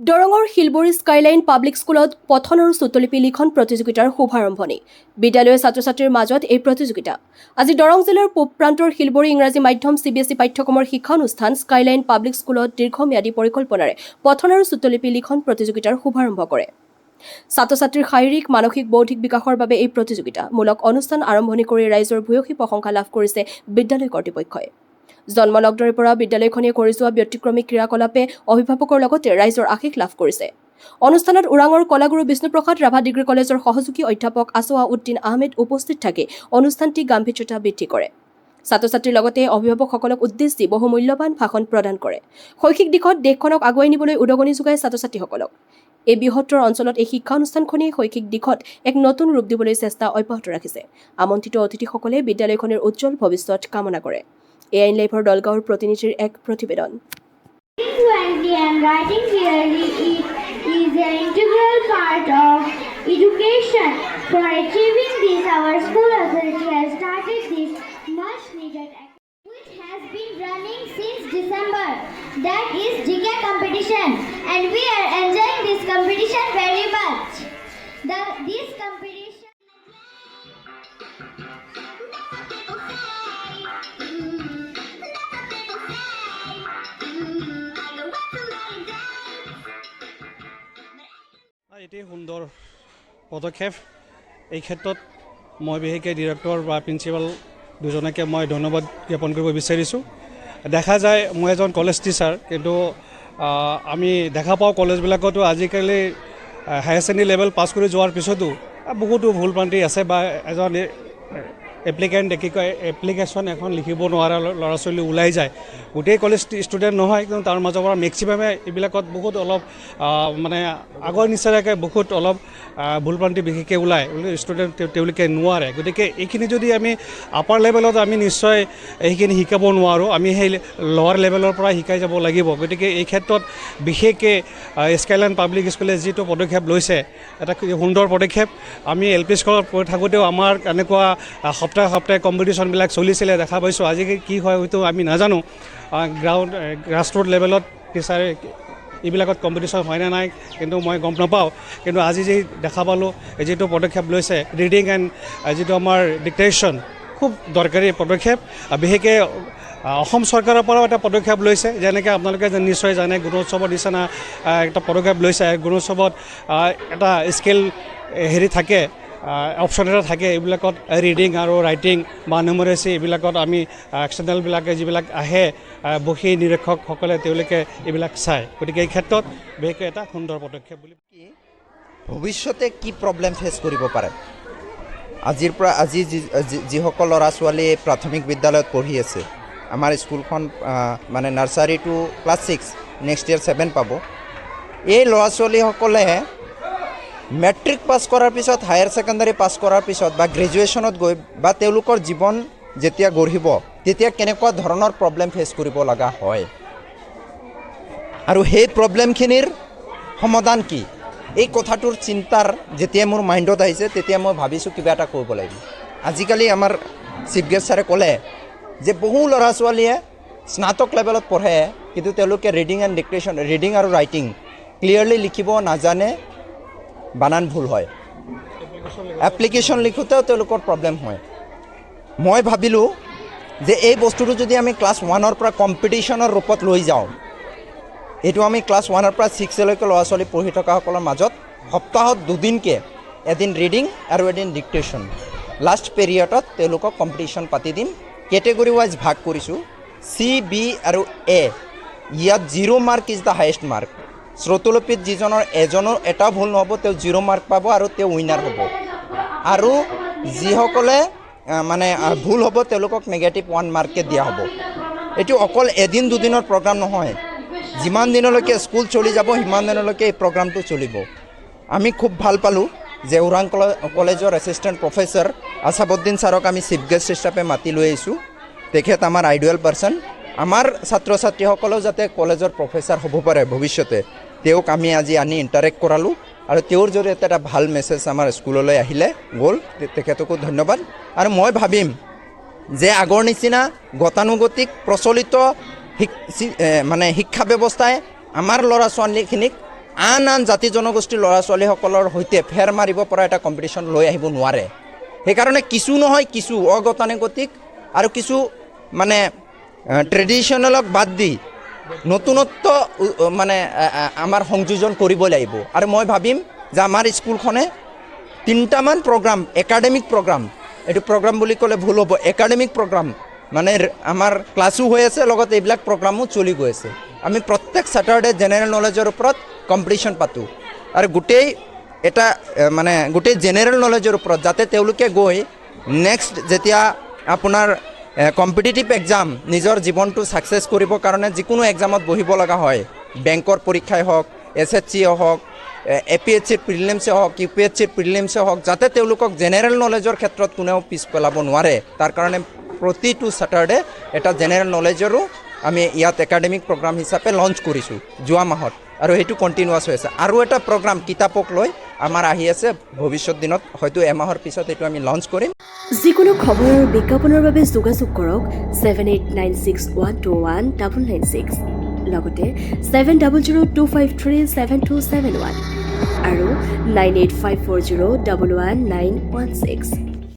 দৰঙৰ Silbori skyline public স্কুলত পঠন আৰু শ্ৰুতলিপি লিখন প্ৰতিযোগিতাৰ শুভাৰম্ভণি। বিদ্যালয়ৰ ছাত্ৰ ছাত্ৰীৰ মাজত এই প্ৰতিযোগিতা। আজি দৰং জিলাৰ পূব প্ৰান্তৰ শিলবৰী ইংৰাজী মাধ্যম চিবিএছই পাঠ্যক্ৰমৰ শিক্ষানুষ্ঠান স্কাইলাইন পাব্লিক স্কুলত দীৰ্ঘম্যাদী পৰিকল্পনাৰে পঠন আৰু শ্ৰুতলিপি লিখন প্ৰতিযোগিতাৰ শুভাৰম্ভ কৰে। ছাত্ৰ ছাত্ৰীৰ শাৰীৰিক, মানসিক, বৌদ্ধিক বিকাশৰ বাবে এই প্ৰতিযোগিতামূলক অনুষ্ঠান আৰম্ভণি কৰি ৰাইজৰ ভূয়সী প্ৰশংসা লাভ কৰিছে বিদ্যালয় কৰ্তৃপক্ষই। জন্মলগ্নৰে পৰা বিদ্যালয়খনে কৰি যোৱা ব্যতিক্ৰমী ক্ৰিয়াকলাপে অভিভাৱকৰ লগতে ৰাইজৰ আশীষ লাভ কৰিছে। অনুষ্ঠানত ওৰাঙৰ কলাগুৰু বিষ্ণুপ্ৰসাদ ৰাভা ডিগ্ৰী কলেজৰ সহযোগী অধ্যাপক আছোৱা উদ্দিন আহমেদ উপস্থিত থাকি অনুষ্ঠানটি গাম্ভীৰ্যতা বৃদ্ধি কৰে। ছাত্ৰ ছাত্ৰীৰ লগতে অভিভাৱকসকলক উদ্দেশ্যি বহু মূল্যৱান ভাষণ প্ৰদান কৰে। শৈক্ষিক দিশত দেশখনক আগুৱাই নিবলৈ উদগনি যোগায় ছাত্ৰ ছাত্ৰীসকলক। এই বৃহত্তৰ অঞ্চলত এই শিক্ষানুষ্ঠানখনেই শৈক্ষিক দিশত এক নতুন ৰূপ দিবলৈ চেষ্টা অব্যাহত ৰাখিছে। আমন্ত্ৰিত অতিথিসকলে বিদ্যালয়খনৰ উজ্জ্বল ভৱিষ্যত কামনা কৰে। এ আইন লাইভৰ দলগাঁৱৰ প্ৰতিনিধিৰ এক প্ৰতিবেদন। Fluently and writing clearly, it is an integral part of education. For achieving this, our school authority has started this much needed activity, which has been running since December. That is GK competition, and we are enjoying this competition very much. This competition. That's what people say. That's what people say. I go out so many days. এটি সুন্দৰ পদক্ষেপ। এই ক্ষেত্ৰত মই বিশেষকৈ director বা principal দুজনকে মই ধন্যবাদ জ্ঞাপন কৰিব বিচাৰিছোঁ। দেখা যায়, মই এজন কলেজ টিচাৰ, কিন্তু আমি দেখা পাওঁ কলেজবিলাকতো আজিকালি হায়াৰ ছেকেণ্ডেৰী লেভেল পাছ কৰি যোৱাৰ পিছতো বহুতো ভুল ভ্ৰান্তি আছে বা এজন এপ্লিকেণ্ট, কি কয়, এপ্লিকেশ্যন এখন লিখিব নোৱাৰা ল'ৰা ছোৱালী ওলাই যায়। গোটেই কলেজ ষ্টুডেণ্ট নহয়, কিন্তু তাৰ মাজৰ পৰা মেক্সিমামে এইবিলাকত বহুত অলপ মানে আগৰ নিচিনাকৈ বহুত অলপ ভুল ভ্ৰান্তি বিশেষকৈ ওলায়। ষ্টুডেণ্ট তেওঁলোকে নোৱাৰে। গতিকে এইখিনি যদি আমি আপাৰ লেভেলত আমি নিশ্চয় এইখিনি শিকাব নোৱাৰোঁ, আমি সেই লৱাৰ লেভেলৰ পৰা শিকাই যাব লাগিব। গতিকে এই ক্ষেত্ৰত বিশেষকৈ স্কাইলাইন পাব্লিক স্কুলে যিটো পদক্ষেপ লৈছে, এটা সুন্দৰ পদক্ষেপ। আমি এল পি স্কুলত পঢ়ি থাকোঁতেও আমাৰ এনেকুৱা সপ্তাহে সপ্তাহে কম্পিটিশ্যনবিলাক চলিছিলে, দেখা পাইছোঁ। আজিকালি কি হয় হয়তো আমি নাজানো। গ্ৰাছৰুট লেভেলত টিচাৰে এইবিলাকত কম্পিটিশ্যন হয়নে নাই কিন্তু মই গম নাপাওঁ। কিন্তু আজি যি দেখা পালোঁ, এই যিটো পদক্ষেপ লৈছে, ৰিডিং এণ্ড যিটো আমাৰ ডিক্টেশ্যন, খুব দৰকাৰী পদক্ষেপ। বিশেষকৈ অসম চৰকাৰৰ পৰাও এটা পদক্ষেপ লৈছে। যেনেকৈ আপোনালোকে যে নিশ্চয় জানে, গুণোৎসৱৰ নিচিনা এটা পদক্ষেপ লৈছে। গুণোৎসৱত এটা স্কেল হেৰি থাকে, অপশ্যন এটা থাকে। এইবিলাকত ৰিডিং আৰু ৰাইটিং বা নিউমাৰেচি, এইবিলাকত আমি এক্সটাৰ্নেলবিলাকে যিবিলাক আহে, বহি নিৰীক্ষকসকলে, তেওঁলোকে এইবিলাক চায়। গতিকে এই ক্ষেত্ৰত বিশেষকৈ এটা সুন্দৰ পদক্ষেপ বুলি ভৱিষ্যতে কি প্ৰব্লেম ফেচ কৰিব পাৰে। আজিৰ পৰা আজি যিসকল ল'ৰা ছোৱালীয়ে প্ৰাথমিক বিদ্যালয়ত পঢ়ি আছে, আমাৰ স্কুলখন মানে nursery to class 6, next year 7 পাব। এই ল'ৰা ছোৱালীসকলে মেট্ৰিক পাছ কৰাৰ পিছত, হায়াৰ ছেকেণ্ডাৰী পাছ কৰাৰ পিছত বা গ্ৰেজুৱেশ্যনত গৈ বা তেওঁলোকৰ জীৱন যেতিয়া গঢ়িব, তেতিয়া কেনেকুৱা ধৰণৰ প্ৰব্লেম ফেচ কৰিব লগা হয় আৰু সেই প্ৰব্লেমখিনিৰ সমাধান কি, এই কথাটোৰ চিন্তাৰ যেতিয়া মোৰ মাইণ্ডত আহিছে, তেতিয়া মই ভাবিছোঁ কিবা এটা কৰিব লাগিব। আজিকালি আমাৰ চিফ গেষ্ট ছাৰে ক'লে যে বহু ল'ৰা ছোৱালীয়ে স্নাতক লেভেলত পঢ়ে, কিন্তু তেওঁলোকে ৰিডিং এণ্ড ডিক্টেশ্যন, ৰিডিং আৰু ৰাইটিং ক্লিয়াৰলি লিখিব নাজানে, বানান ভুল হয়, এপ্লিকেশ্যন লিখোঁতেও তেওঁলোকৰ প্ৰব্লেম হয়। মই ভাবিলোঁ যে এই বস্তুটো যদি আমি ক্লাছ 1ৰ পৰা কম্পিটিশ্যনৰ ৰূপত লৈ যাওঁ, এইটো আমি ক্লাছ 1ৰ পৰা 6লৈকে ল'ৰা ছোৱালী পঢ়ি থকাসকলৰ মাজত সপ্তাহত দুদিনকৈ, এদিন ৰিডিং আৰু এদিন ডিক্টেশ্যন, লাষ্ট পিৰিয়ডত তেওঁলোকক কম্পিটিশ্যন পাতি দিম। কেটেগৰী ৱাইজ ভাগ কৰিছোঁ, চি, বি আৰু এ। ইয়াত 0 mark is the highest mark. শ্ৰুতলিপিত যিজনৰ এজনৰ এটাও ভুল নহ'ব, তেওঁ 0 মাৰ্ক পাব আৰু তেওঁ উইনাৰ হ'ব। আৰু যিসকলে মানে ভুল হ'ব, তেওঁলোকক নিগেটিভ 1 মাৰ্কে দিয়া হ'ব। এইটো অকল এদিন দুদিনৰ প্ৰগ্ৰাম নহয়, যিমান দিনলৈকে স্কুল চলি যাব, সিমান দিনলৈকে এই প্ৰগ্ৰামটো চলিব। আমি খুব ভাল পালোঁ যে ওৰাং কলেজৰ এছিষ্টেণ্ট প্ৰফেচাৰ আছাবুদ্দিন ছাৰক আমি চিফ গেষ্ট হিচাপে মাতি লৈ আহিছোঁ। তেখেত আমাৰ আইডিয়েল পাৰ্চন। আমাৰ ছাত্ৰ ছাত্ৰীসকলেও যাতে কলেজৰ প্ৰফেচাৰ হ'ব পাৰে ভৱিষ্যতে, তেওঁক আমি আজি আনি ইণ্টাৰেক্ট কৰালোঁ আৰু তেওঁৰ জৰিয়তে এটা ভাল মেছেজ আমাৰ স্কুললৈ আহিলে গ'ল। তেখেতকো ধন্যবাদ। আৰু মই ভাবিম যে আগৰ নিচিনা গতানুগতিক প্ৰচলিত মানে শিক্ষা ব্যৱস্থাই আমাৰ ল'ৰা ছোৱালীখিনিক আন আন জাতি জনগোষ্ঠীৰ ল'ৰা ছোৱালীসকলৰ সৈতে ফেৰ মাৰিব পৰা এটা কম্পিটিশ্যন লৈ আহিব নোৱাৰে। সেইকাৰণে কিছু নহয় কিছু অগতানুগতিক আৰু কিছু মানে ট্ৰেডিশ্যনেলক বাদ দি নতুনত্ব মানে আমাৰ সংযোজন কৰিব লাগিব। আৰু মই ভাবিম যে আমাৰ স্কুলখনে তিনিটামান প্ৰগ্ৰাম, একাডেমিক প্ৰগ্ৰাম, এইটো প্ৰগ্ৰাম বুলি ক'লে ভুল হ'ব, একাডেমিক প্ৰগ্ৰাম মানে আমাৰ ক্লাছো হৈ আছে, লগত এইবিলাক প্ৰগ্ৰামো চলি গৈ আছে। আমি প্ৰত্যেক ছেটাৰডে জেনেৰেল নলেজৰ ওপৰত কম্পিটিশ্যন পাতোঁ আৰু গোটেই এটা মানে গোটেই জেনেৰেল নলেজৰ ওপৰত, যাতে তেওঁলোকে গৈ নেক্সট যেতিয়া আপোনাৰ কম্পিটিটিভ এক্সাম, নিজৰ জীৱনটো ছাকচেছ কৰিবৰ কাৰণে যিকোনো এক্সামত বহিব লগা হয়, বেংকৰ পৰীক্ষাই হওক, এছএছচিয়ে হওক, এপিএছচিৰ প্ৰিলিমছে হওক, ইউপিএছচিৰ প্ৰিলিমছে হওক, যাতে তেওঁলোকক জেনেৰেল নলেজৰ ক্ষেত্ৰত কোনেও পিছ পেলাব নোৱাৰে, তাৰ কাৰণে প্ৰতিটো ছেটাৰডে এটা জেনেৰেল নলেজৰো আমি ইয়াত একাডেমিক প্ৰগ্ৰাম হিচাপে লঞ্চ কৰিছোঁ যোৱা মাহত আৰু সেইটো কণ্টিনিউৱাছ হৈ আছে। আৰু এটা প্ৰগ্ৰাম কিতাপক লৈ আমাৰ আহি আছে, ভৱিষ্যত দিনত হয়তো এমাহৰ পিছত এইটো আমি লঞ্চ কৰিম। যিকোনো খবৰ আৰু বিজ্ঞাপনৰ বাবে যোগাযোগ কৰক 7896121996, লগতে 7002537271 আৰু 9854011916।